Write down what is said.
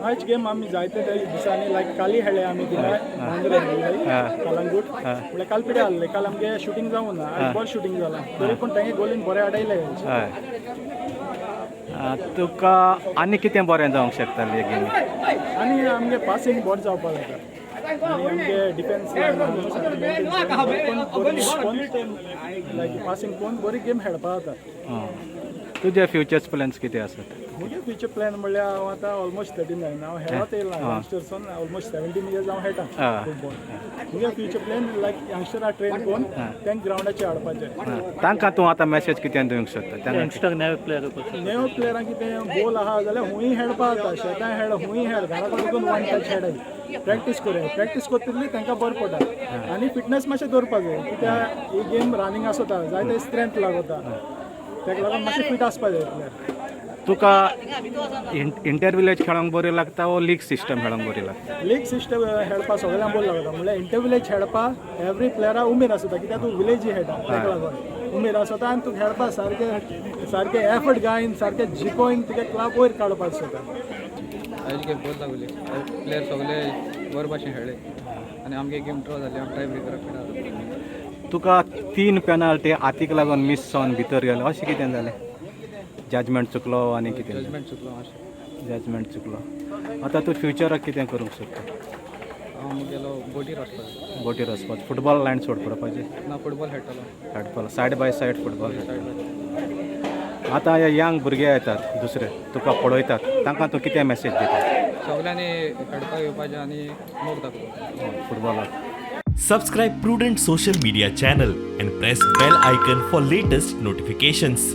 आयज गेम आमी जायते ते दिसांनी, लायक काली खेळ्ळे आमी थिंगा मांद्रे खेळ्ळे, कलंगूट. म्हणल्यार काल पिड्या आहले, काल आमगे शुटींग जावूं ना. आयज बरें शुटींग जालां, तरी पूण तेंगे गोलीन बरें आडयले. हय. तुका आनी कितें बरें जावंक शकतालें हे गेमी? आनी आमगे पासिंग बरें जावपाक जाता आनी आमगे डिफेन्स लायक पासिंग पळोवन बरी गेम खेळपाक जाता. तुजे फ्युचर्स प्लॅन्स कितें आसात? म्हगे फ्युचर प्लॅन म्हणल्यार हांव आतां ऑलमोस्ट 39, हांव खेळत येयला यंगस्टर्सान. ऑलमोस्ट 17 इयर्स हांव खेळटा फुटबॉल. म्हगे फ्युचर प्लॅन लायक यंगस्टराक ट्रेन करून तेंक ग्रावंडाचेर हाडपाचें. तांकां तूं आतां मॅसेज कितें दिवंक सोदता तांकां? यंगस्टर, नवे प्लेयर. नेव प्लेयरांक कितें बोल आहा जाल्यार हुंय खेळपा जाता. शेतां खेळ, हुंय खेळ, घरा कडेन वन टच खेळाय, प्रॅक्टीस करूया. प्रॅक्टीस करतली तांकां बरें पडटा आनी फिटनेस मातशें दवरपा जाय, कित्याक ही गेम रनिंग आसता, जायते स्ट्रेंथ लागता. ताका लागून मातशें फिट आसपा जाय प्लेयर. तुका इंटर विलेज खेळोंक बरी लागता वो लीग सिस्टम खेळोंक बरी लागता? लीग सिस्टम खेळपा सगळ्यांक बरें लागता. म्हणल्यार इंटर विलेज खेळपा एवरी प्लेयराक उमेद आसता, कित्याक तूं विलेजी खेळटा, ताका लागून उमेद आसता आनी तूं खेळपा सारकें सारकें एफर्ट घायन सारकें जिकोवन तुगे क्लब वयर काडपाक सोदता. आयज गेम बरी लागली. प्लेयर सगळे बरे भाशेन खेळ्ळे आनी आमगे गेम ड्रॉ जाली. आमी टाय ब्रेकराक खेळ्ळा. तुका तीन पेनाल्टी हातीक लागून मिस जावन भितर गेलो, अशें कितें जालें? जजमेंट चुकलो आनी कितें? जजमेंट चुकलो मातशें. जजमेंट चुकलो. आतां तूं फ्युचराक कितें करूंक सोदता? हांव मुगेलो बोटीर वचपाचो. बोटीर वचपाक, फुटबॉल लायन सोड पडपाचें? ना, फुटबॉल खेळटलो. खेळपाक side by side football. Side by. आतां हे यंग भुरगे येतात दुसरे, तुका पळयतात, तांकां तूं कितें मॅसेज दिता? सगळ्यांनी खेळपाक येवपाचें आनी मोग दाखोवपाचो फुटबॉलाक. Subscribe Prudent Social Media channel and press bell icon for latest notifications.